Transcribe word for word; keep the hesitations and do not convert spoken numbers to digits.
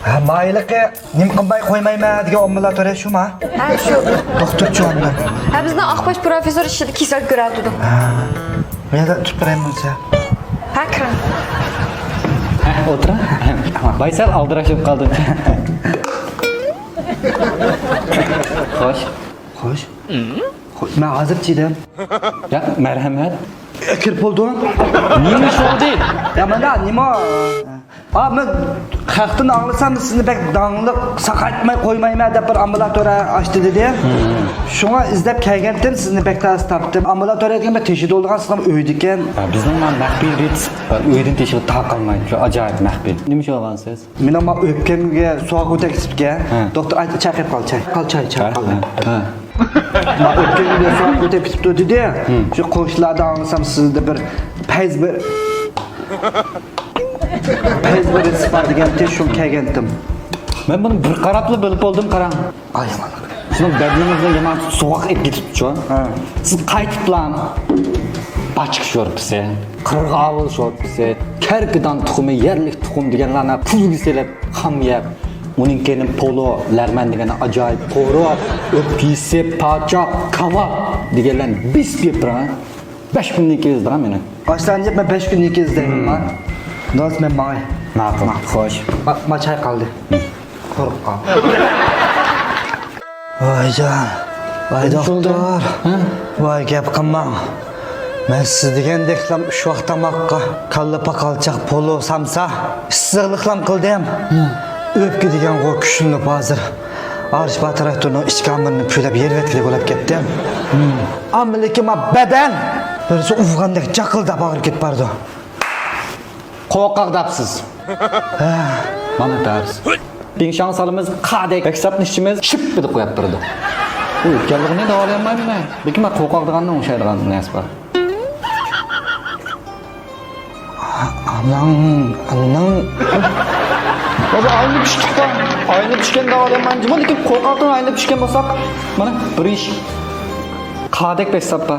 ھە، مايلىقى نېمە قىلماي قويمايمەن دېگەن ئامبۇلاتورىيە شۇما؟ ھە، شۇ. دوختۇرچۇ ئاندىن. ھە، بىزنىڭ ئاق باش پروفېسسور ئىچىدە كېسەل كۆرۈۋاتىدۇ. ھە. مەن تۇتۇپ بېرەيمەن سەن. ھە، كىرىڭ. ھە، ئولتۇرۇڭ. بايسەل ئالدىراش بولۇپ قالدىم. خوش. خوش. خوش. مەن ھازىر چىدەم. ياق، مەرھەمەت. كىرىپ بولدۇم. نېمە ئىش بولدى؟ يا، مانا نېمە؟ ئا، مەن خەقتىن ئاڭلىسام، سىزنى بەك داڭلىق، ساقايتماي قويمايمەن دەپ بىر ئامبۇلاتورىيە ئاچتى دېدى. شۇڭا ئىزدەپ كەلگەنتىم، سىزنى بەك تەس تاپتىم. ئامبۇلاتورىيە دېگەن بىر تېشى تولىدىغان سىزنىڭ ئۆيدىكەن. ھە، بىزنىڭ مانا مەخپىي رېتس بار، ئۆيدىن تېشىغا تاقالمايدۇ، شۇ ئاجايىپ مەخپىي. نېمە ئىش بولغان سىز؟ مېنىڭ ما ئۆپكەمگە سوغۇق ئۆتەك كېتىپتىكەن. ھە. دوختۇر، ئايت، چاي قېپ قال، چاي. قال، چاي، چاي، قال. ھە. ما ئۆپكەمگە سوغۇق ئۆتەك كېتىپتۇ دېدى. شۇ قوشنىلاردا ئاڭلىسام، سىزدە بىر پەيز بىر، پەيز بىر رېتس بار دېگەنتى، شۇ كەلگەنتىم. مەن بۇنى بىر قاراپلا بىلىپ بولدۇم، قاراڭ. ئاي، ئامان. سىزنىڭ بەدىنىڭىزدە يامان سوغۇق ئېتىپ كېتىپتۇ. ھە. سىز قايتىپلا پاچىك شورپىسى، قىرغاۋۇل شورپىسى، كەركىدان تۇخۇمى، يەرلىك تۇخۇم دېگەنلەرنى پۇلغا سېلىپ، خام يەپ، ئۇنىڭ كېيىن پولۇ، لەرمەن دېگەن ئاجايىپ قورۇ، ئۆپكىسى، پاچاق، كاۋاپ دېگەنلەرنى بېسىپ يەپ بېرىڭ. بەش كۈندىن كېيىن ئىزدىغان مېنى. ئاشلارنى يەپ، مەن بەش كۈندىن كېيىن ئىزدەيمەن. داس، مەن ماڭاي. ماقۇل. خوش. ما، ما چاي قالدى. قورققان. ۋايجان، ۋاي دوختۇر، ۋاي گەپ قىلماڭ. مەن سىز دېگەندەكلا ئۈچ ۋاق تاماققا كاللا پاقالچاق، پولۇ، سامسا، ئىسسىقلىقلام قىلدىم. ئۆپكە دېگەنغۇ كۈچلىنىپ ھازىر. ئارىش باتىر تراكتورنىڭ ئىچ كامېرىنى پۈۋلەپ يېرىپ ئەتكىلى بولۇپ كەتتىم. ئەمما لېكىن ما بەدەن بىرسى ئۇرغاندەك جاقىلداپ ئاغرىپ كېتىپ بارىدۇ. قورقاق دەپسىز. ھە. مانا دەرس. بىڭشاڭ سالىمىز قادەك بەك ساپنى ئىچىمىز شىپپىدە قويۇپ بېرىدۇ. ئۇ ئۆتكەنلىكىنى داۋالىيالمايمەن مەن. لېكىن مەن قورقاق دېگەننىڭ ئوخشايدىغان نەرسە بار. ئاناڭ، ئاناڭ. ھازىر ئاينى چۈشتۇقتا. ئاينى چۈشكەن داۋالىيالمايمەن. لېكىن قورقاقتىن ئاينى چۈشكەن بولساق، مانا بىر ئىش. قادەك بەك ساپا.